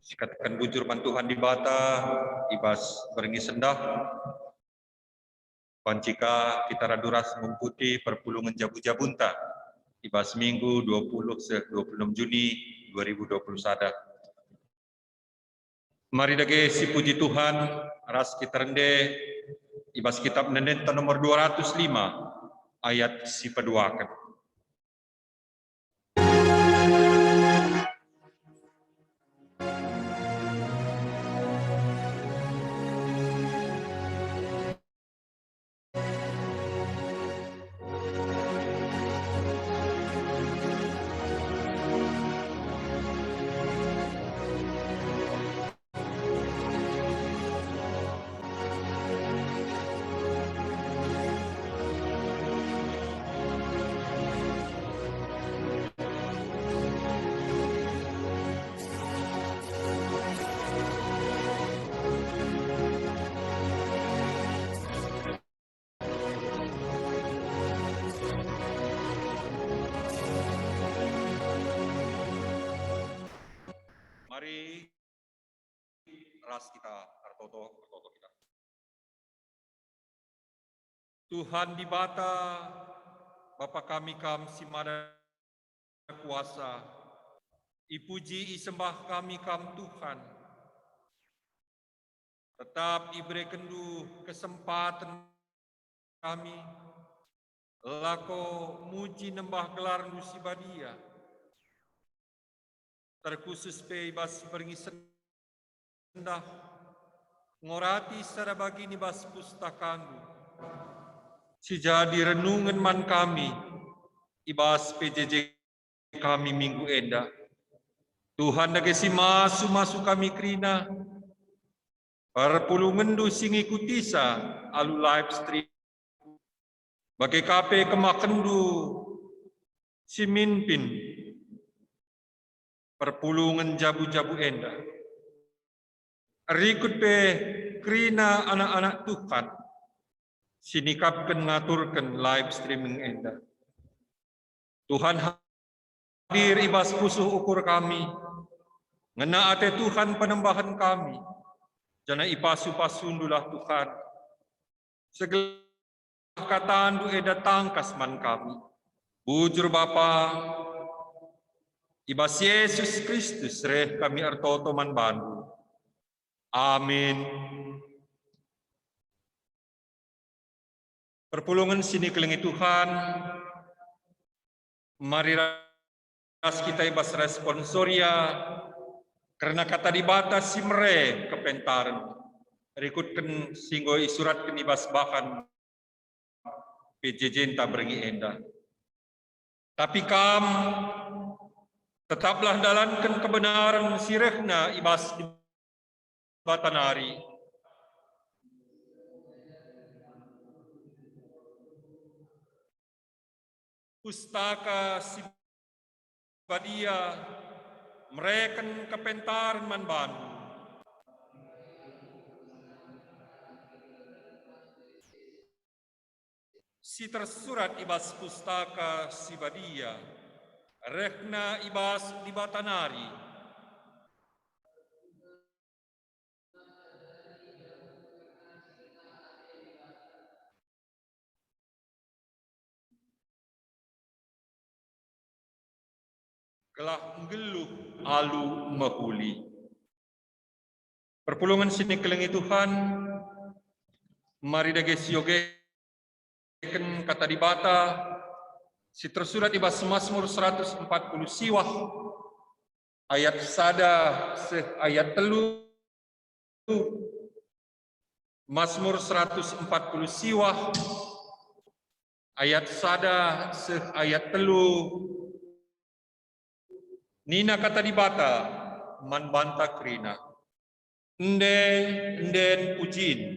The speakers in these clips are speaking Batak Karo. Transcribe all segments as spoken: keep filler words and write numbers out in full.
Sikataken bujur man Tuhan Dibata i bas berngi sendah. Banci ka kita radu ras mengikuti perpulungen jabu-jabunta i bas Minggu dua puluh seh dua puluh enam Juni dua ribu dua puluh sada. Mari dage sipuji Tuhan, ras kita rende i bas Kitab Ende-enden nomor dua ratus lima, ayat si peduaken. Mari ras kita ertoto, ertoto kita. Tuhan Dibata, Bapa kami Kam si mada kuasa, ipuji isembah kami Kam Tuhan. Tetap iberekenNdu kesempaten kami lako muji nembah gelarNdu si badia, terkhusus pe i bas berngi sendah, ngorati sada bagin i bas pustakandu, si jadi renungen man kami i bas P J J kami minggu enda. Tuhan dage si masu-masu kami kerina, perpulungenndu si ngikutisa alu live stream, bage ka pe kemahenndu si mimpin perpulungen jabu-jabu enda. Rikut pe kerina anak-anak Tuhan si nikapken ngaturken live streaming enda. Tuhan hadir i bas pusuh ukur kami. Ngena ate Tuhan penembahen kami, janah ipasu-pasundulah Tuhan. Segelah katandu enda tangkas man kami. Bujur Bapa, i bas Jesus Kristus reh kami ertoto man bandu. Amin. Perpulungen si nikelengi Tuhan, mari ras kita i bas responsoria kerna Kata Dibata si mere kepentaren, rikutken si enggo isuratken i bas bahan P J J-nta berngi enda. Tapi kam, tetaplah ndalanken kebenaren si rehna i bas Dibata nari. Pustaka Si Badia mereken kepentaren man bandu. Si tersurat i bas Pustaka Si Badia, rehna i bas Dibata nari. Gelah nggeluh alu mehuli. Perpulungen si nikelengi Tuhan, mari dage siogeken Kata Dibata si tersurat i bas Mazmur seratus empat puluh siwah, ayat sada seh ayat telu. Mazmur seratus empat puluh siwah, ayat sada seh ayat telu. Nina Kata Dibata man banta kerina, "Ende-enden pujin.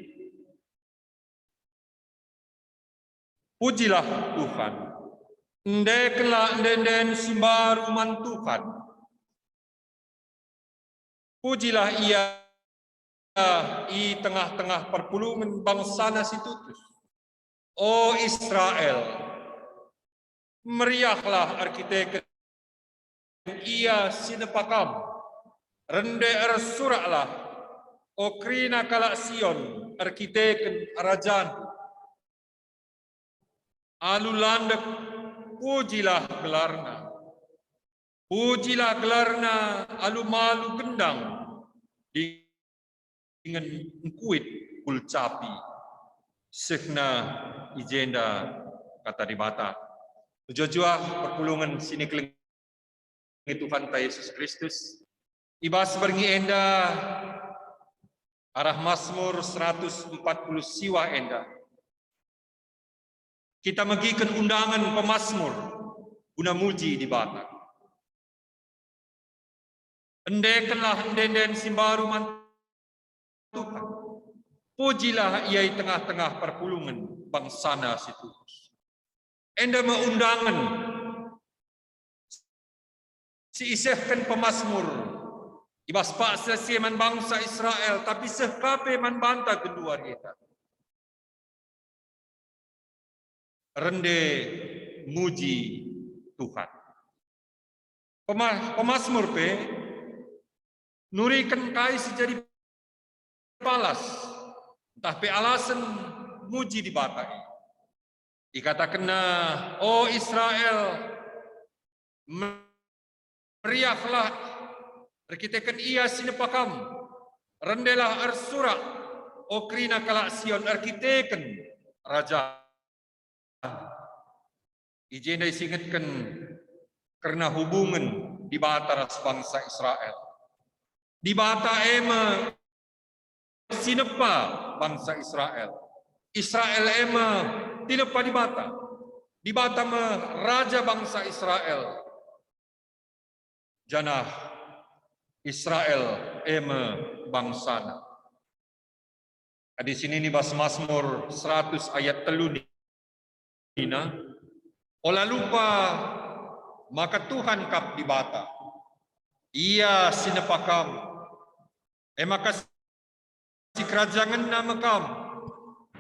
Pujilah Tuhan. Endekenlah ende-enden si mbaru man Tuhan. Pujilah Ia i tengah-tengah perpulungen bangsaNa si tutus. O Israel, meriahlah erkiteken Ia si nepa kam. Rende ersuraklah, o kerina kalak Sion, erkiteken Rajan. Alu landek, pujilah gelarNa. Pujilah gelarNa alu malu gendang dingen engkuit kulcapi. Sehna i jenda kata Dibata. Mejuah-juah perpulungen si ikelengi Tuhanta Yesus Kristus. I bas berngi enda, arah Masmur seratus empat puluh siwah enda, kita megiken undangen pemasmur guna muji Dibata. Endekenlah ende-enden si mbaru man Tuhan. Pujilah Ia i tengah-tengah perpulungen bangsaNa si tutus. Enda me undangen si isehken pemasmur i bas paksa si e man bangsa Israel, tapi seh ka pe man banta genduari enda. Rende muji Tuhan. Pema-, pemasmur pe nuriken kai si jadi palas, ntah pe alasen muji Dibata e. Ikatakenna, "O Israel, meriahlah, erkiteken Ia si nepa kam. Rendelah ersurak, o kerina kalak Sion, erkiteken Raja." I jenda isingetken kerna hubungen Dibata ras bangsa Israel. Dibata e me si nepa bangsa Israel. Israel e me tinepa Dibata. Dibata me raja bangsa Israel. Janah Israel e me bangsaNa. Adi si nini bas Masmur seratus ayat telu nina, "Ola lupa maka Tuhan kap Dibata. Ia si nepa kam. E maka sikerajangenNa me kam.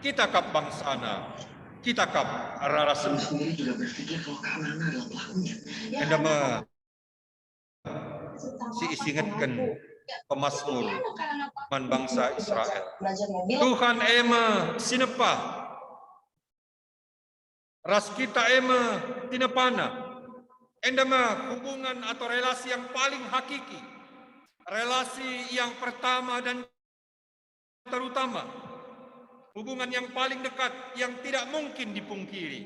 Kita kap bangsaNa. Kita kap rarasenNa." Enda me si isingetken pemasmur man bangsa Israel. Tuhan e me si nepa, ras kita e me tinepana. Enda me hubungan atau relasi yang paling hakiki, relasi yang pertama dan terutama, hubungan yang paling dekat yang tidak mungkin dipungkiri.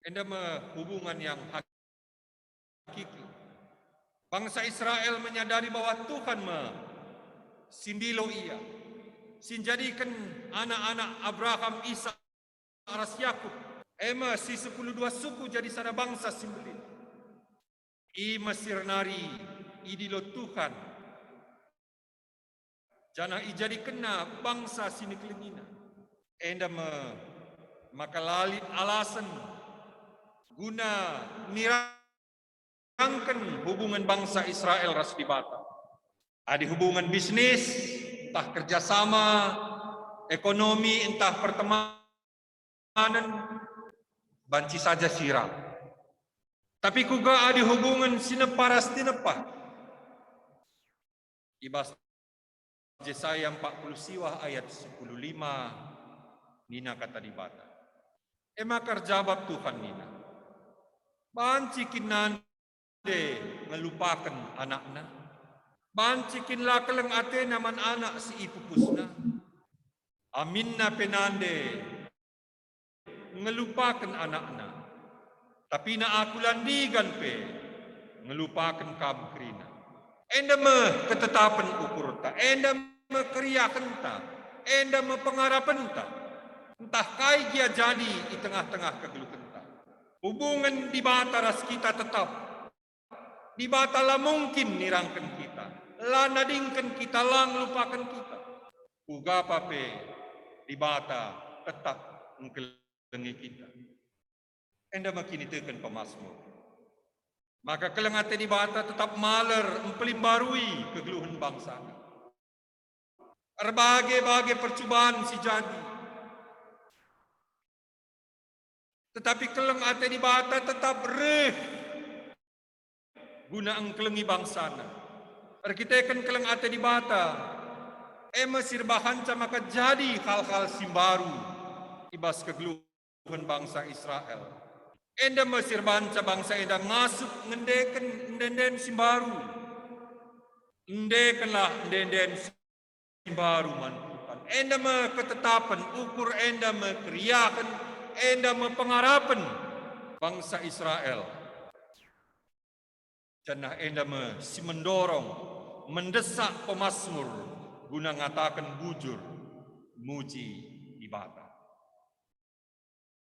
Enda me hubungan yang hakiki. Bangsa Israel menyadari bahwa Tuhan me si ndilo ia, si njadiken anak-anak Abraham, Isak, ras Yakub, e me si sepuluh dua suku jadi sada bangsa si mbelin. I Mesir nari idilo Tuhan, janah ijadikenNa bangsa si ikelengiNa. Enda me maka la lit alasen guna nirangken hubungen bangsa Israel ras Dibata. Adi hubungen bisnis, ntah kerjasama, ekonomi, ntah pertemanen, banci saja sirang. Tapi kuga adi hubungen si nepa ras tinepa? I bas Jesaya empat puluh siwah ayat sepuluh lima, nina kata Dibata. E maka erjabap Tuhan nina, "Banci kin nande ngelupaken anakna? Banci kin la keleng atena man anak si ipupusna? Aminna pe nande ngelupaken anakna, tapi na aku la ndigan pe ngelupaken kam kerina." Enda me ketetapen ukurta, enda me keriahenta, enda me pengarapenta. Ntah kai gia jadi i tengah-tengah kegeluhenta, hubungen Dibata ras kita tetap. Dibata la mungkin nirangken kita, la nadingken kita, la ngelupaken kita. Kuga pa pe Dibata tetap engkelengi kita. Enda me kiniteken pemasmur. Maka keleng ate Dibata tetap maler mpelimbarui kegeluhen bangsaNa. Erbage-bage percuban si jadi. Tetapi keleng ate Dibata tetap reh guna engkelengi bangsana. Erkiteken keleng ate Dibata, e me si erbahanca maka jadi hal-hal si mbaru i bas kegeluhen bangsa Israel. Enda me si erbahanca bangsa enda ngasup ngendeken ende-enden si mbaru. Endekenlah ende-enden si mbaru man Tuhan. Enda me ketetapen, ukur enda me keriahen, enda me pengarapen bangsa Israel. Janah enda me si mendorong, mendesak pemasmur guna ngataken bujur, muji Dibata.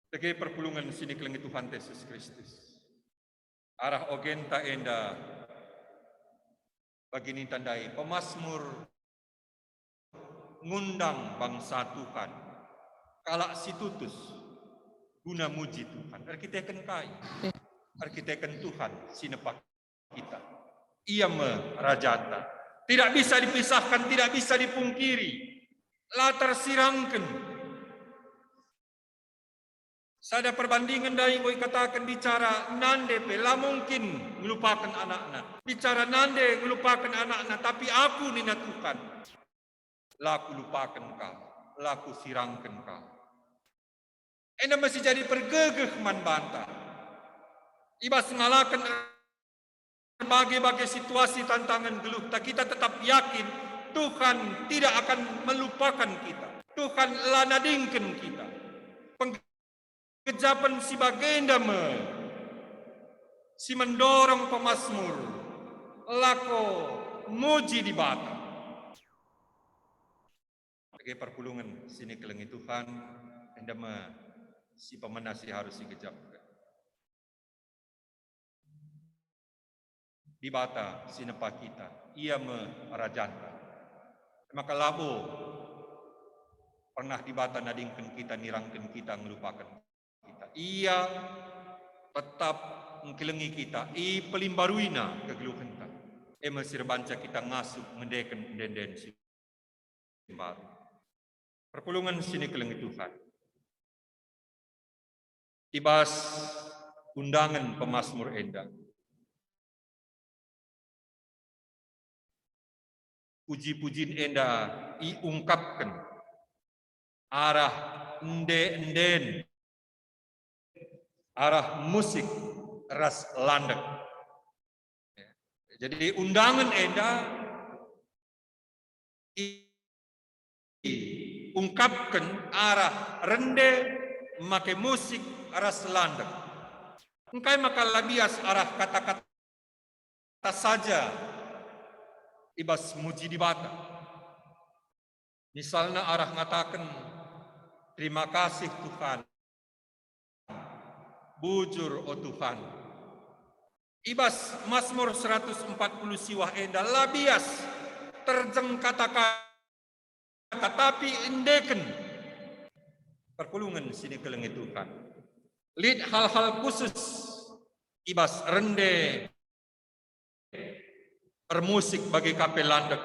Dage perpulungen si nikelengi Tuhan Jesus Kristus. Arah ogenta enda bagi ninta ndai, pemasmur ngundang bangsa Tuhan, kalak si tutus guna muji Tuhan. Erkiteken kai? Erkiteken Tuhan si nepa kita. Ia me rajanta. Tidak bisa dipisahkan, tidak bisa dipungkiri. La tersirangken. Sada perbandingen ndai enggo ikataken, bicara nande pe la mungkin ngelupaken anakna. Bicara nande ngelupaken anakna, tapi aku, nina Tuhan, la kulupaken ka, la kusirangken ka. Enda me si jadi pergegeh man banta. I bas ngalaken bage-bage situasi tantangen geluhta, kita tetap yakin Tuhan tidak akan melupakan kita. Tuhan la nadingken kita. Penggejapen si bagenda me si mendorong pemasmur lako muji Dibata. Dage perpulungen si nikelengi Tuhan, enda me si pemena si harus igejapken. Dibata si nepa kita, Ia me rajanta. Maka labo pernah Dibata nadingken kita, nirangken kita, ngelupaken kita. Ia tetap engkelengi kita, ipelimbaruiNa kegeluhenta. E me si erbanca kita ngasup ngendeken ende-enden si mbaru. Perpulungen si nikelengi Tuhan. I bas undangen pemasmur enda, puji-pujin enda iungkapken arah ende-enden, arah musik ras landek. Jadi undangen enda i-, iungkapken arah rende, make musik ras landek. Engkai maka la bias arah kata-kata saja i bas muji Dibata? Misalna arah ngataken, "Terima kasih, Tuhan. Bujur, o Tuhan." I bas Masmur seratus empat puluh siwah enda la bias terjeng kata-kata, tapi endeken. Perpulungen si nikelengi Tuhan. Lit hal-hal khusus i bas rende ermusik bage ka pe landek.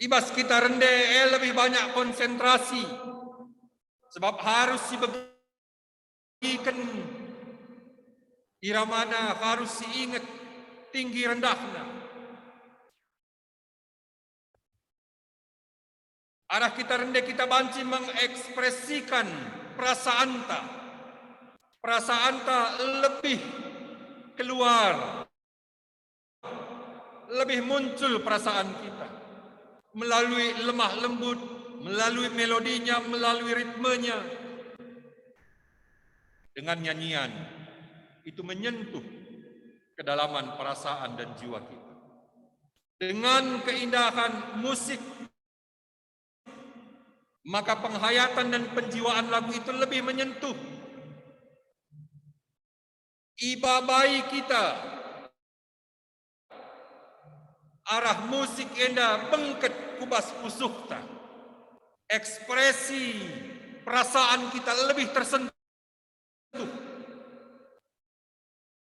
I bas kita rende e lebih banyak konsentrasi, sebab harus sibegiken iramana, harus siinget tinggi rendahna. Arah kita rende kita banci mengekspresikan perasaanta. Perasaanta lebih keluar, lebih muncul perasaan kita melalui lemah lembut, melalui melodinya, melalui ritmenya. Dengan nyanyian itu menyentuh kedalaman perasaan dan jiwa kita. Dengan keindahan musik, maka penghayatan dan penjiwaan lagu itu lebih menyentuh. Ibabai kita arah musik enda bengket ku bas pusuhta. Ekspresi perasaan kita lebih tersentuh.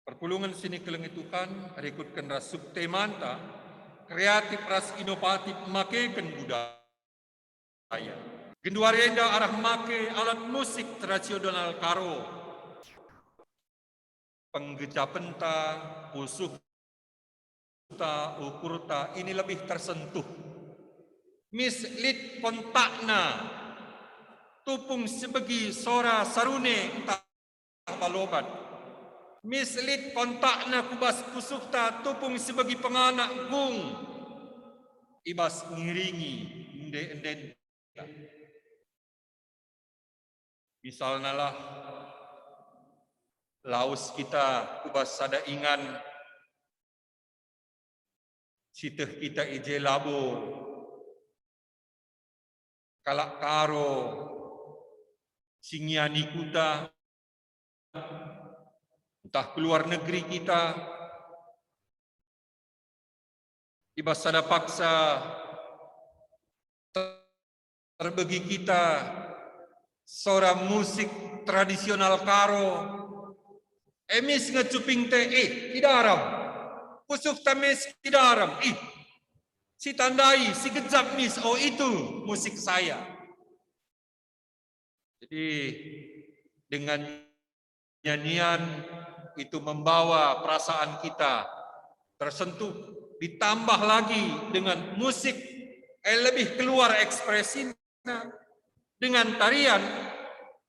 Perpulungen si nikelengi Tuhan, rikutken ras subtemanta, kreatif ras inovatif makeken budaya. Genduari enda arah make alat musik tradisional Karo. Penggejapenta pusuh pusuhta, ukurta ini lebih tersentuh. Mis lit kontakna tupung sibegi sora sarune ntah baloban. Mis lit kontakna ku bas pusuhta tupung sibegi penganak gung i bas ngiringi ende-enden. Misalnalah, lawes kita ku bas sada ingan, sieteh kita i je labo kalak Karo si ngiani kuta, ntah ku luar negeri kita, i bas sada paksa terbegi kita sora musik tradisional Karo, e mis nge cupingta, eh, kidaram. Pusuhta mis kidaram, ih, sitandai, sigejap mis, oh, itu musik saya. Jadi, dengan nyanyian itu membawa perasaan kita tersentuh, ditambah lagi dengan musik, eh, lebih keluar ekspresinya. Dengan tarian,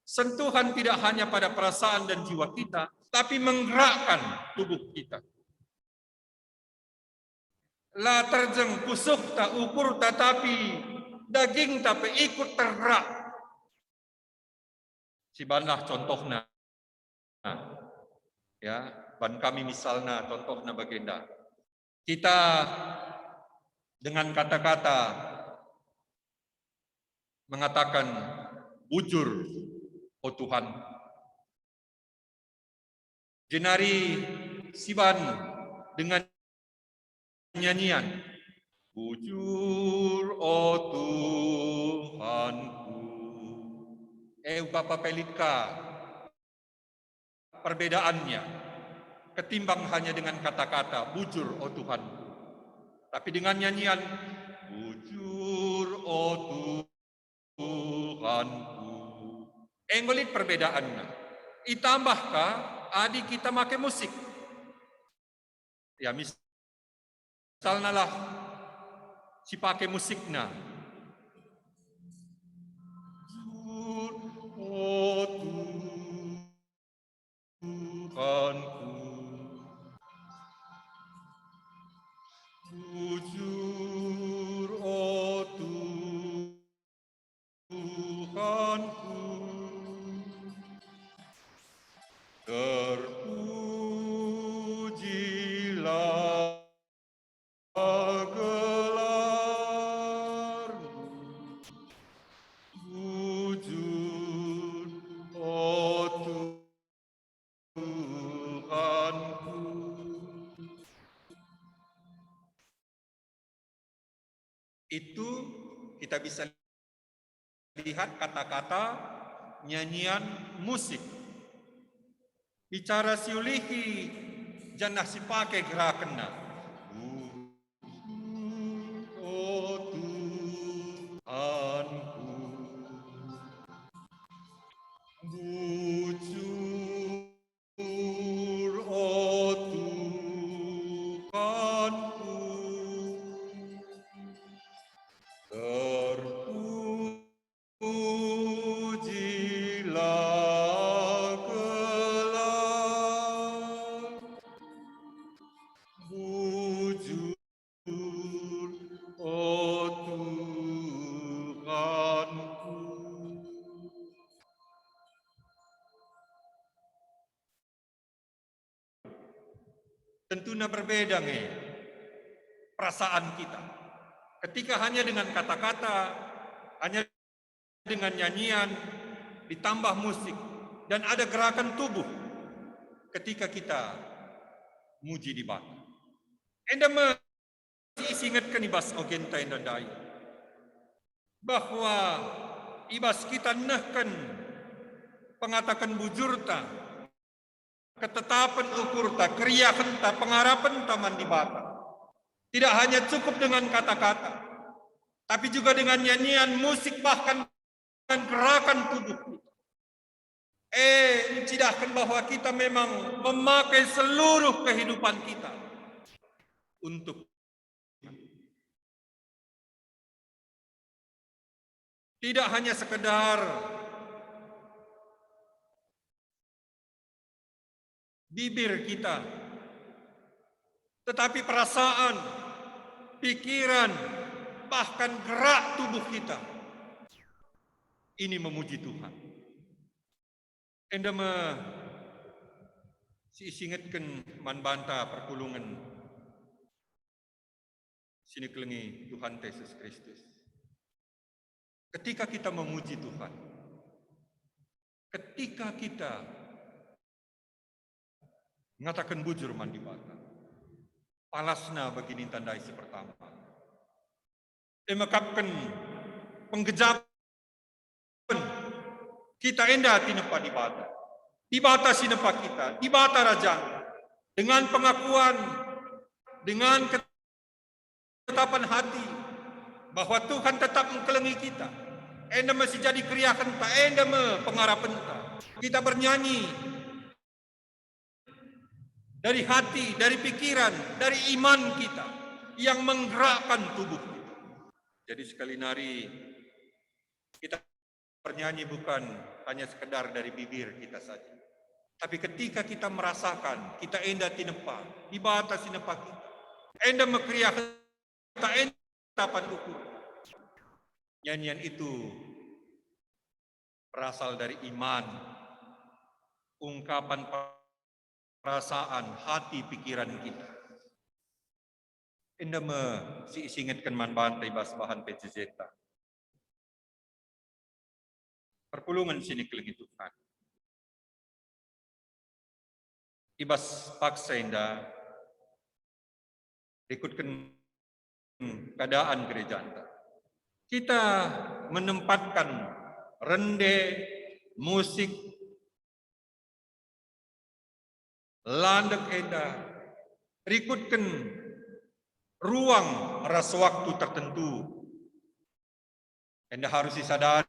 sentuhan tidak hanya pada perasaan dan jiwa kita, tapi menggerakkan tubuh kita. La terjeng pusuhta, ukurta, tapi dagingta pe ikut tergerak. Sibanlah contohna. Nah, ya, ban kami misalna, contohna bagenda. Kita dengan kata-kata mengatakan, "Bujur, o Tuhan." Jenari siban dengan nyanyian, "Bujur, o Tuhanku." Eh, uga pe lit ka perbedaannya ketimbang hanya dengan kata-kata, "Bujur, o Tuhanku." Tapi dengan nyanyian, "Bujur, o Tuhanku." Enggo lit perbedaanna. Itambah ka adi kita make musik. Ya, misalnalah sipake musikna. Bujur, o Tuhanku. Bujur, o Tuhanku. Terpujilah gelarmu. Bujur, o Tuhanku. Itu kita bisa lihat kata-kata, nyanyian, musik. Bicara si ulihi janah sipake gerakenna. Bujur, o Tuhanku. Bujur, o Tuhanku. Terpujilah gelar. Bujur, o Tuhanku. Tentuna berbeda nge perasaan kita. Ketika hanya dengan kata-kata, hanya dengan nyanyian, ditambah musik, dan ada gerakan tubuh ketika kita muji Dibata. Enda me isingetken i bas ogenta enda ndai, bahwa i bas kita nehken pengataken bujurta, ketetapen ukurta, keriahenta, pengarapenta man Dibata. Tidak hanya cukup dengan kata-kata, tapi juga dengan nyanyian, musik, bahkan dengan gerakan tubuh. Eh, ncidahken bahwa kita memang memakai seluruh kehidupan kita. untuk tidak hanya sekedar bibir kita, tetapi perasaan, pikiran, bahkan gerak tubuh kita ini memuji Tuhan. Enda me si isingetken man banta perpulungen si nikelengi Tuhanta Jesus Kristus. Ketika kita memuji Tuhan, ketika kita ngataken bujur man Dibata, palasna bagi ninta ndai si pertama. E mekapken penggejapen kita enda tinepa Dibata. Dibata si nepa kita, Dibata Rajana. Dengan pengakuan, dengan ketetapan hati bahwa Tuhan tetap mengkelengi kita. Enda me si jadi keriahenta, enda me pengarapenta. Kita bernyanyi dari hati, dari pikiran, dari iman kita yang menggerakkan tubuh kita. Jadi sekali nari kita bernyanyi bukan hanya sekedar dari bibir kita saja. Tapi ketika kita merasakan, kita enda tinepa, Dibata si nepa kita, enda me keriahenta, enda tapan ukur. Nyanyian itu berasal dari iman, ungkapan perasaan, hati, pikiran kita. Enda me si isingetken man banta i bas bahan P J J ta. Perpulungen si nikelengi Tuhan. I bas paksa enda, rikutken keadaan gerejanta, kita menempatkan rende, musik, landek enda rikutken ruang ras waktu tertentu. Enda harus isadari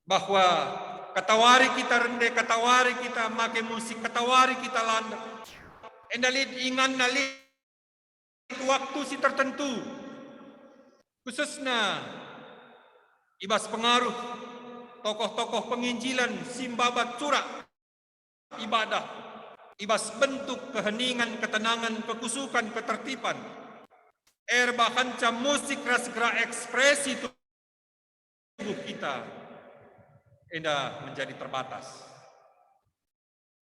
bahwa katawari kita rende, katawari kita make musik, katawari kita landek, enda lit inganna, lit waktu si tertentu, khususna i bas pengaruh tokoh-tokoh penginjilan si mbabat curak ibadah i bas bentuk keheningan, ketenangan, kekusukan, ketertiban. Erbahanca musik ras gerak ekspresi tubuh kita enda menjadi terbatas.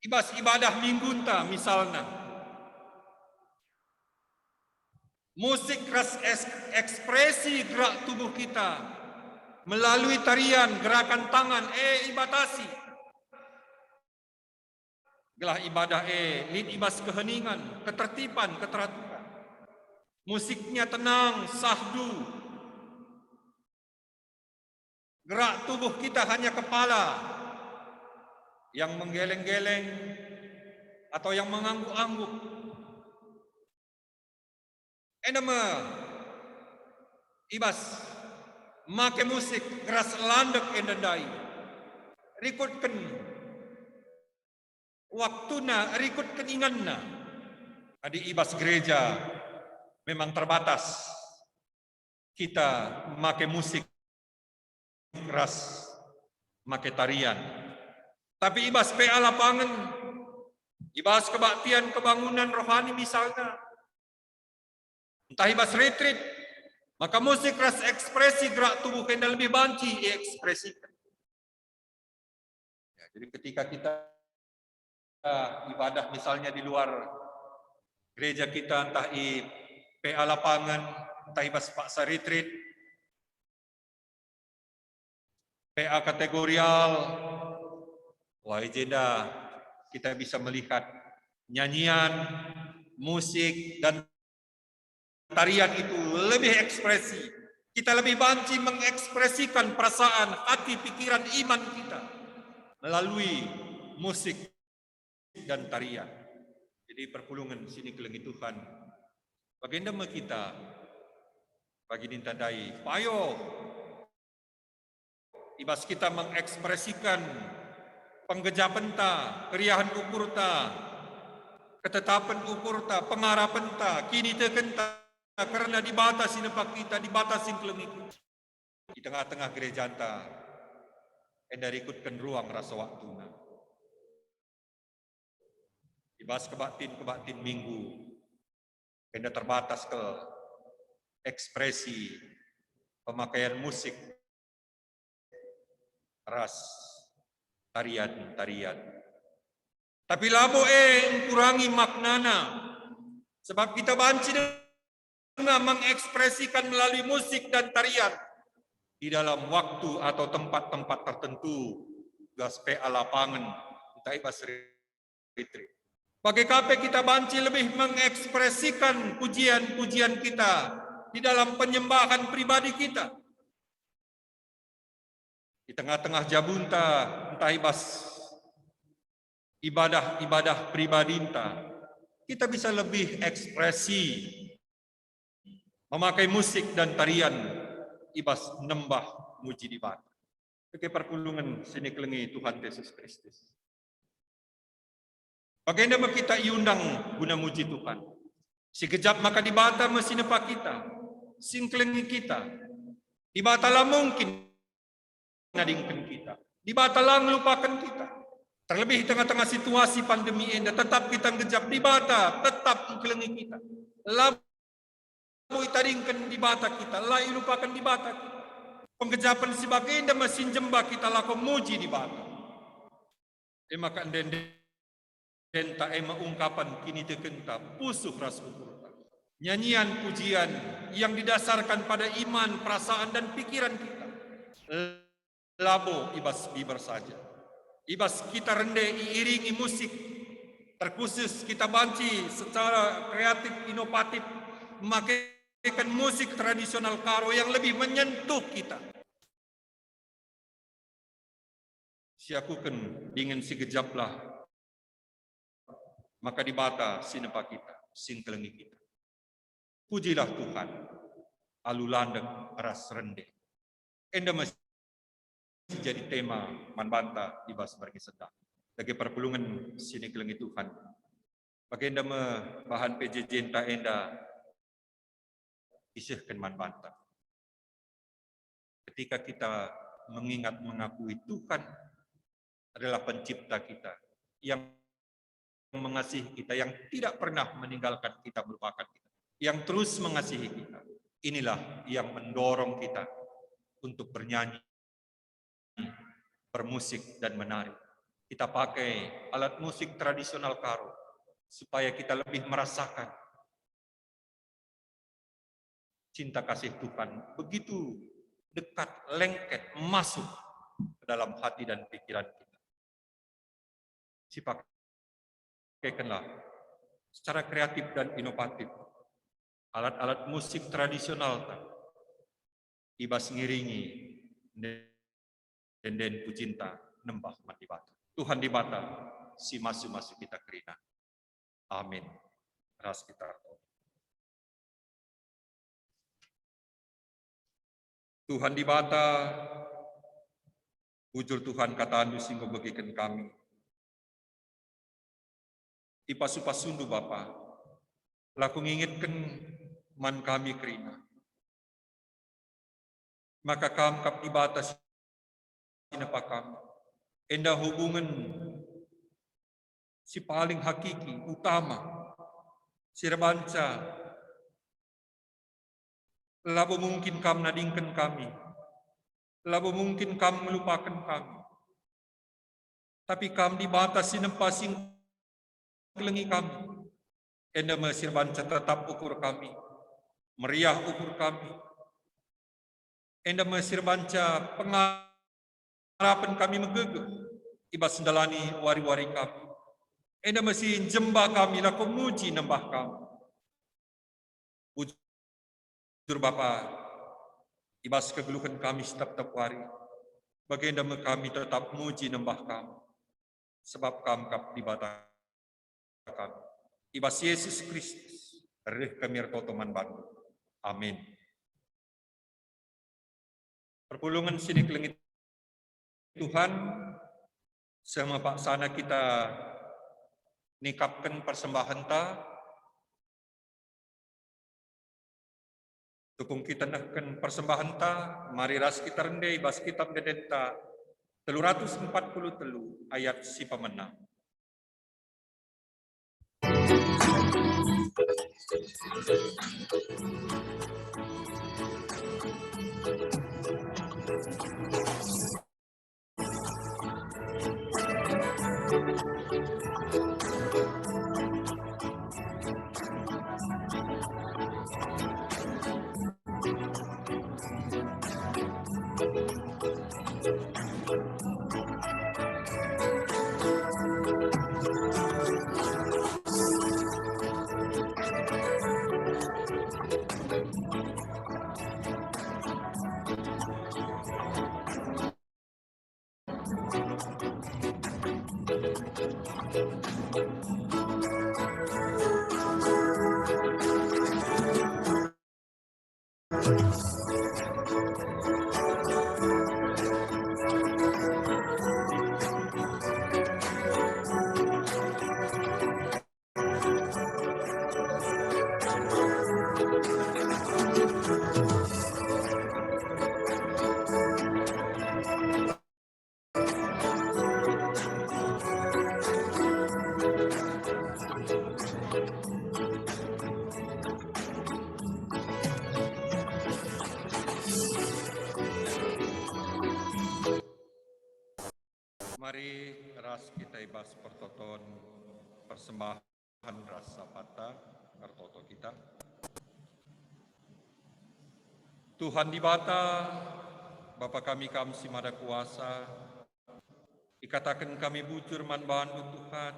I bas ibadah minggunta misalna, musik ras es-, ekspresi gerak tubuh kita melalui tarian, gerakan tangan, e, ibatasi. Gelah ibadah e lit i bas keheningan, ketertiban, keteraturan. Musiknya tenang, sahdu. Gerak tubuh kita hanya kepala yang menggeleng-geleng atau yang mengangguk-angguk. Enda me i bas make musik ras landek enda ndai. Rikutken waktuna, rikutken inganna. Adi i bas gereja memang terbatas kita make musik ras make tarian. Tapi i bas P A lapangen, i bas kebaktian kebangunan rohani misalna, ntah i bas retreat, maka musik ras ekspresi gerak tubuh enda lebih banci iekspresikan. Ya, jadi ketika kita ibadah misalnya di luar gereja kita, entah i P A lapangen, entah i bas paksa retreat, P A kategorial, wah, i jenda kita bisa melihat nyanyian, musik, dan tarian itu lebih ekspresi. Kita lebih banci mengekspresikan perasaan, hati, pikiran, iman kita melalui musik dan tarian. Jadi perpulungen si nikelengi Tuhan, bagenda me kita bagi ninta ndai, payo i bas kita mengekspresikan penggejapenta, keriahen ukurta, Ketetapen ukurta, pengarapenta, kinitekenta kerna Dibata si nempa kita, Dibata si ngkelengi kita. I tengah-tengah gerejanta enda rikutken ruang ras waktuna. I bas kebaktin-kebaktin Minggu, enda terbatas kal ekspresi pemakaian musik ras tarian-tarian. Tapi labo e ngkurangi maknana, sebab kita banci denga mengekspresikan melalui musik dan tarian di dalam waktu atau tempat-tempat tertentu, gas pe lapangen, ntah i bas ritrik. Bage ka pe kita banci lebih mengekspresikan pujian-pujian kita di dalam penyembahan pribadi kita. Di tengah-tengah jabunta, ntah i bas ibadah-ibadah pribadinta, kita bisa lebih ekspresi memakai musik dan tarian i bas nembah muji Dibata. Bage perpulungen si nikelengi Tuhan Yesus Kristus. Bagenda me kita iundang guna muji Tuhan. Si gejap maka Dibata me si nempa kita, si ngkelengi kita. Dibata la mungkin nadingken kita. Dibata la ngelupaken kita. Terlebih tengah-tengah situasi pandemi enda, tetap kita ngejap Dibata, tetap ngkelengi kita. Labo itadingken Dibata kita, la ilupaken Dibata kita. Penggejapen si bagenda me si njemba kita lako muji Dibata. E maka ende-ende enta e me ungkapen kinitekenta, pusuh ras ukurta. Nyanyian pujian yang didasarkan pada iman, perasaan, dan pikiran kita. Labo i bas biber saja. I bas kita rende iiringi musik, terkhusus kita banci secara kreatif, inovatif, memakaikan musik tradisional Karo yang lebih menyentuh kita. Siakuken dingen sigejaplah, maka Dibata si nempa kita, si ngkelengi kita. Pujilah Tuhan, alu landek ras rende. Enda me si jadi tema man banta i bas berngi sendah. Dage perpulungen si nikelengi Tuhan. Bagenda me bahan P J J-nta enda isehken man banta. Ketika kita mengingat, mengakui Tuhan adalah pencipta kita, yang mengasihi kita, yang tidak pernah meninggalkan kita, melupakan kita, yang terus mengasihi kita, inilah yang mendorong kita untuk bernyanyi, bermusik, dan menari. Kita pakai alat musik tradisional Karo supaya kita lebih merasakan cinta kasih Tuhan begitu dekat, lengket, masuk ke dalam hati dan pikiran kita. Sipakaikenlah secara kreatif dan inovatif alat-alat musik tradisionalta i bas ngiringi ende-enden pujinta nembah man Dibata. Tuhan Dibata si masu-masu kita kerina. Amin. Ras kita ertoto. Tuhan Dibata, bujur Tuhan kataNdu si enggo begiken kami. Ipasu-pasundu Bapa, lako ngingetken man kami kerina. Maka Kam kap Dibata si nempa kami. Enda hubungen si paling hakiki, utama, si erbanca labo mungkin Kam nadingken kami, labo mungkin Kam ngelupaken kami. Tapi Kam Dibata si nempa si ngkelengi kami. Enda me si erbanca tetap ukur kami, meriah ukur kami. Enda me si erbanca pengarapen kami megegeh i bas ndalani wari-wari kami. Enda me si njemba kami lako muji nembah Kam. Bujur Bapa, i bas kegeluhen kami setep-tep wari, bagenda me kami tetap muji nembah Kam, sebab Kam kap Dibata kami. I bas Yesus Kristus reh kami ertoto man bandu. Amin. Perpulungen si nikelengi Tuhan, seh me paksana kita nikapken persembahenta. Tupung kita nehken persembahenta, mari ras kita rende i bas Kitab Endenta telu ratus empat puluh telu ayat si pemena. Mari ras kita i bas pertoton persembahan ras sapata, ertoto kita. Tuhan Dibata, Bapa kami, Kam si Mada Kuasa, ikataken kami bujur man bandu, Tuhan,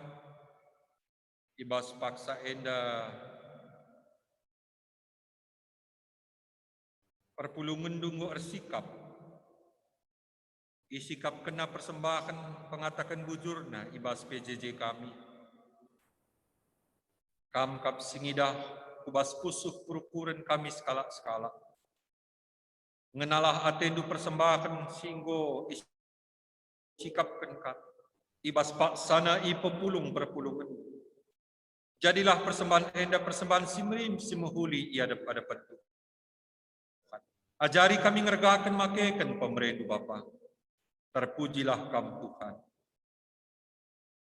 i bas paksa enda perpulungenndu enggo ersikap. Isikapkenna persembahen pengataken bujurna i bas P J J kami. Kam kap si ngidah ku bas pusuh perukuren kami sekalak-sekalak. Ngenalah atendu persembahen si enggo isikapken kami, i bas paksana ipepulung perpulungen. Jadilah persembahen enda persembahen si merim, si mehuli i adep-adepenNdu. Ajari kami ngergaken makeken pemerendu, Bapa. Terpujilah Kam, Tuhan.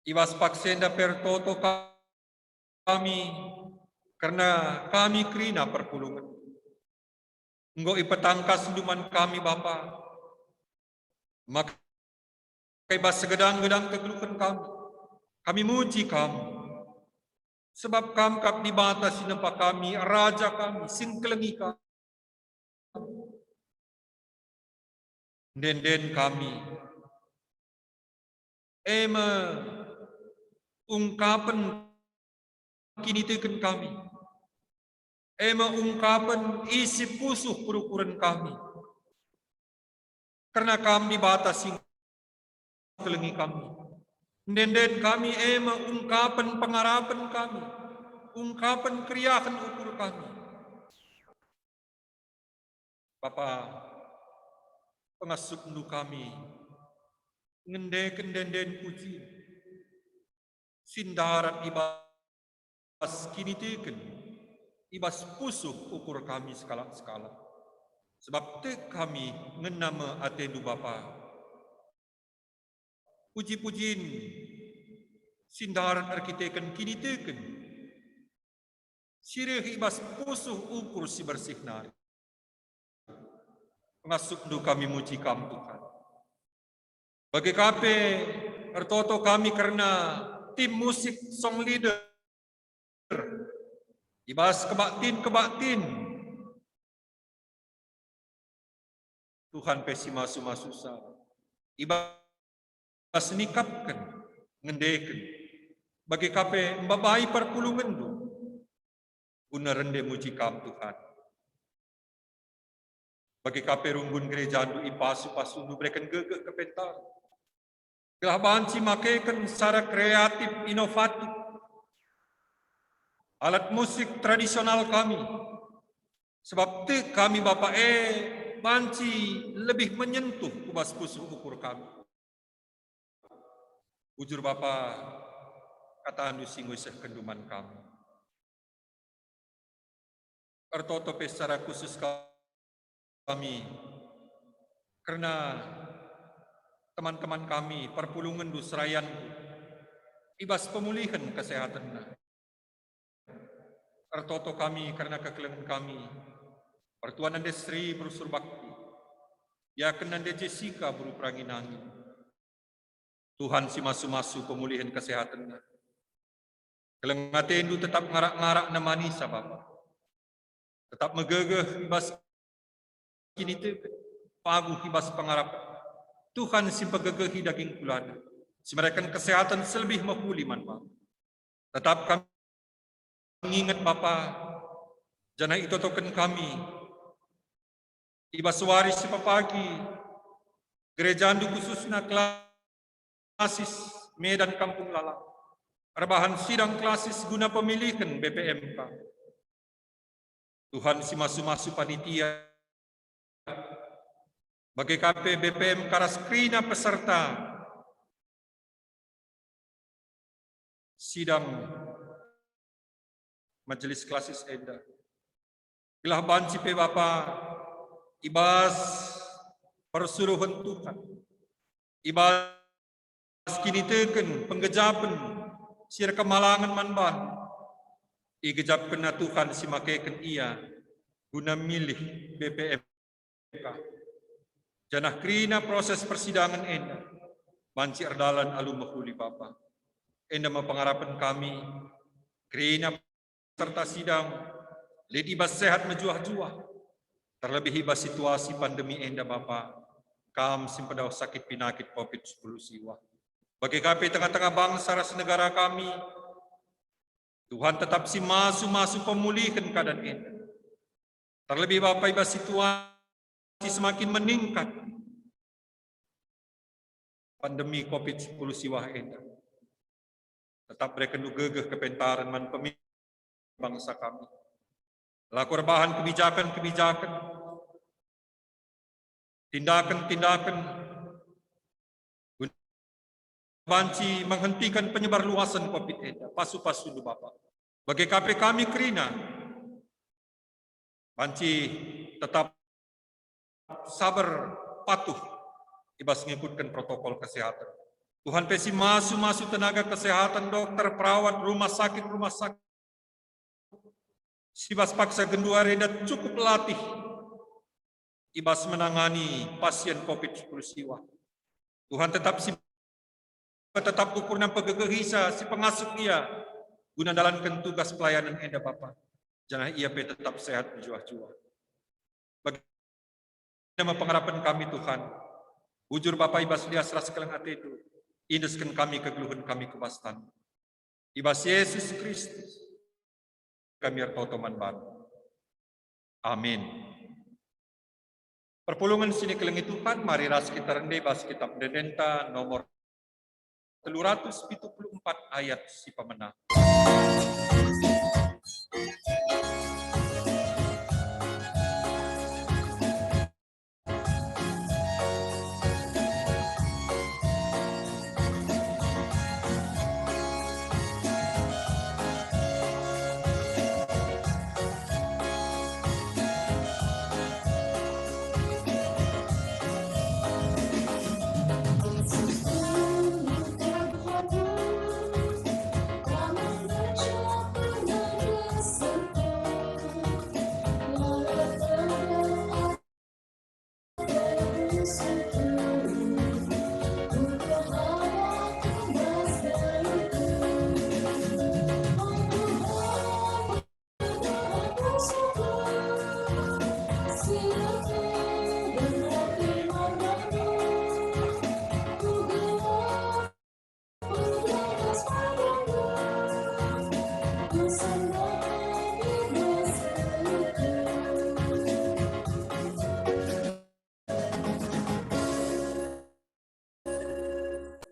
I bas paksa enda pe ertoto kami, kerna kami kerina perpulungen. Enggo ipetangkasNdu man kami, Bapa. Maka i bas segedang-gedang kegeluhen kami, kami muji Kam. Sebab Kam kap Dibata si nempa kami, Raja kami, si ngkelengi kami. Ende-enden kami, e me ungkapen kiniteken kami, e me ungkapen isi pusuh perukuren kami. Kerna Kam Dibata si ngkelengi kami. Ende-enden kami e me ungkapen pengarapen kami, ungkapen keriahen ukur kami. Bapa, pengasupNdu kami ngendeken ende-enden puji si ndarat i bas kiniteken, i bas pusuh ukur kami sekalak-sekalak. Sebab tek kami ngena me ateNdu, Bapa. Puji-pujin si ndarat erkiteken kiniteken si reh i bas pusuh ukur si bersih nari. PengasupNdu kami muji Kam, Tuhan. Bage ka pe ertoto kami kerna tim musik, song leader, i bas kebaktin-kebaktin. Tuhan pe si masu-masusa, i bas nikapken, ngendeken, bage ka pe mbabai perpulungenNdu, guna rende muji Kam, Tuhan. Bage ka pe runggun gerejaNdu ipasu-pasuNdu bereken gegeh kepentaren, gelah banci makeken secara kreatif, inovatif alat musik tradisional kami, sebab tek kami, Bapa e, banci lebih menyentuh ku bas pusuh ukur kami. Bujur Bapa, kataNdu si enggo isehkenNdu man kami. Ertoto pe secara khusus kami kerna teman-teman kami, perpulungenndu serayanku, i bas pemulihen kesehatenna. Ertoto kami kerna kekelengen kami, pertua nande Sri beru Surbakti, diaken nande Jessica beru Peranginangin. Tuhan si masu-masu pemulihen kesehatenna. Keleng atendu tetap ngarak-ngarak nemanisa, Bapa. Tetap megegeh i bas kiniteken, paguh i bas pengarapen. Tuhan si mpegegehi daging kulana, si mereken kesehatan si lebih mehuli man bapa. Tetap kami nginget Bapa, janah itotoken kami i bas wari si pepagi, gerejandu khususna Klasis Medan Kampung Lalang, erbahan sidang klasis guna pemilihen B P M K. Tuhan si masu-masu panitia, bage ka pe B P M K ras kerina peserta sidang majelis klasis enda. Gelah banci pe Bapa, i bas persuruhen Tuhan, i bas kiniteken penggejapen si erkemalangen man bandu, igejapkenna Tuhan si makeken ia guna milih B P M K. Janah kerina proses persidangen enda banci erdalan alu mehuli Bapa. Enda me pengarapen kami, kerina serta sidang lit i bas sehat mejuah-juah, terlebih i bas situasi pandemi enda Bapa, Kam si mpedauh sakit pinakit covid sepuluh siwah. Bage ka pe tengah-tengah bangsa ras negara kami, Tuhan tetap si masu-masu pemulihen keadaan enda. Terlebih Bapa i bas situasi semakin meningkat pandemi covid sepuluh siwah enda. Tetap berekenndu gegeh kepentaren man pemimpin bangsa kami. Lako erbahan kebijaken-kebijaken, tindaken-tindaken guna banci menghentikan penyebar luasan covid enda. Pasu-pasundu Bapa. Bage ka pe kami kerina banci tetap sabar, patuh i bas ngikutken protokol kesehatan. Tuhan pe si masu-masu tenaga kesehatan, dokter, perawat, rumah sakit, rumah sakit si bas paksa genduari enda cukup latih i bas menangani pasien covid sepuluh siwah. Tuhan tetap si tetap ukurna mpegegehisa, si pengasup ia guna ndalanken tugas pelayanen enda Bapa, janah ia pe tetap sehat mejuah-juah. Bagenda me pengarapen kami Tuhan, bujur Bapa i bas lias ras keleng atendu, iendesken kami kegeluhen kami ku bas tanNdu. I bas Yesus Kristus kami ertoto man bandu. Amin. Perpulungen si nikelengi Tuhan, mari ras kita rende bas kitab ende-endenta nomor telu ratus pitu puluh empat ayat si pemena.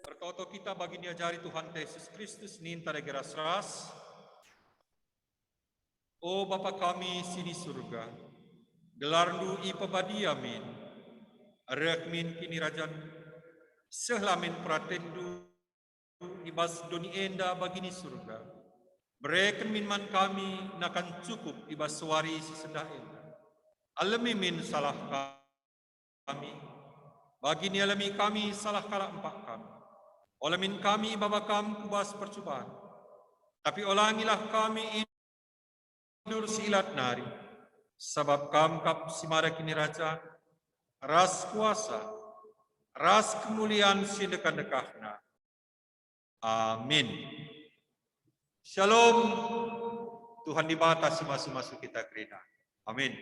Ertoto kita bagi niajari Tuhanta Yesus Kristus, ninta dage ras-ras. O Bapa kami si i Surga, gelarNdu ipebadia min, reh min kinirajanNdu, sehlah min peratenNdu, i bas doni enda bagi ni Surga. Bereken min man kami nakan cukup i bas wari si sendah enda. Alemi min salah kami, bagi ni alemi kami salah kalak empak kami. Ola min kami ibaba Kam ku bas percuban, tapi olangilah kami i dur si ilat nari, sabap Kam kap si mada kinirajan, ras kuasa, ras kemulian si ndekah-ndekahna. Amin. Shalom. Tuhan Dibata si masu-masu kita kerina. Amin.